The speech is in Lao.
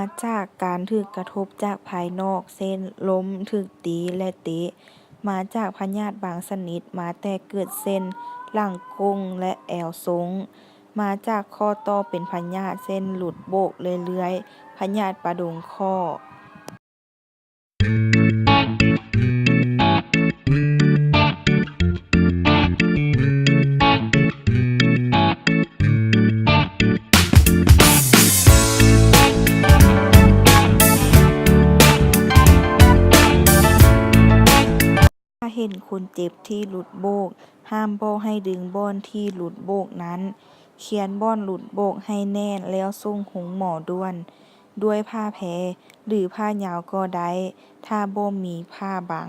ມາຈາກການຖືກກະທົບຈາກພາຍນອກ ເຊັ່ນ ລົມ, ຖືກຕີ ແລະ ເຕະ. ມາຈາກພະຍາດບາງຊະນິດມາແຕ່ເກີດ ເຊັ່ນ ຫຼັງກົງ ແລະ ແອວຊົງ. ມາຈາກຂໍ້ຕໍ່ເປັນພະຍາດ ເຊັ່ນ ຫຼຸດໂບກເລື້ອຍໆ, ພະຍາດປະດົງຂໍ້. ຖ້າເຫັນຄົນເຈັບທີ່ຫຼຸດໂບກ, ຫ້າມບໍ່ໃຫ້ດຶງບ່ອນທີ່ຫຼຸດໂບກນັ້ນ, ຄຽນບ່ອນຫຼຸດໂບກໃຫ້ແໜ້ນ ແລ້ວສົ່ງໂຮງໝໍດ່ວນ ດ້ວຍຜ້າແພ ຫຼື ຜ້າຍາວກໍໄດ້ ຖ້າບໍ່ມີຜ້າບັງ.